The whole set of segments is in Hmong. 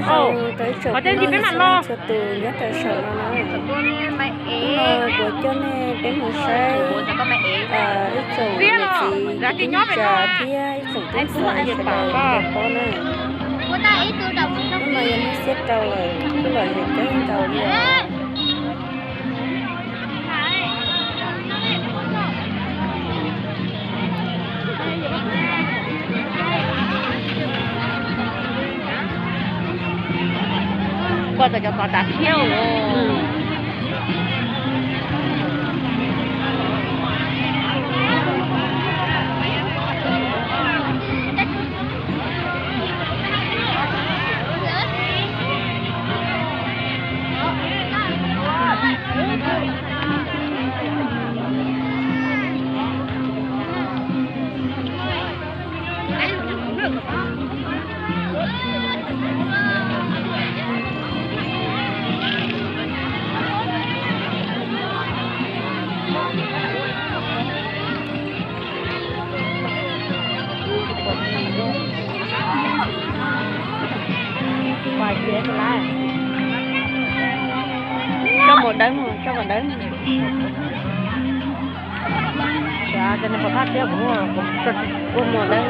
Sau rau ib tsoom phooj ywg txhua leej txhua tus nyob rau saum no na. Hnub no kuv coj nej peb mus saib ib tsoom niam txiv kwv tij neej tsa thiab ib tsoom tub ntxhais sawv daws cov phob na. Hnub no yog hnub xiab rau lawm, kuj lom zem kawg nkaus li os. Koj txawm cov tod tas thiab os. Coj mov dawb, coj mov dawb. Xav tias nws pom thaj thiab kuv, kuv ua mov dawb.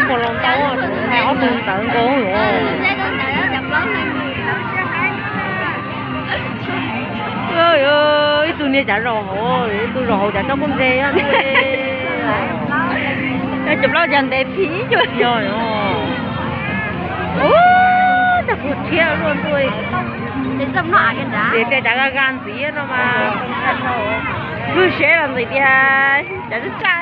Ua los ntau, ob tug ntawv nkaus. Ib tug niag cav zos hauv, ib tug zos hauv cav tsob koob ntse. Cov plaub cas ntev thiab. Yog, yog. Ua cas kuv thiab luaj ntuj. Ces tej cav ga ga ntxiv no mas. Lub seb los ntxiv tiag, cav tsa.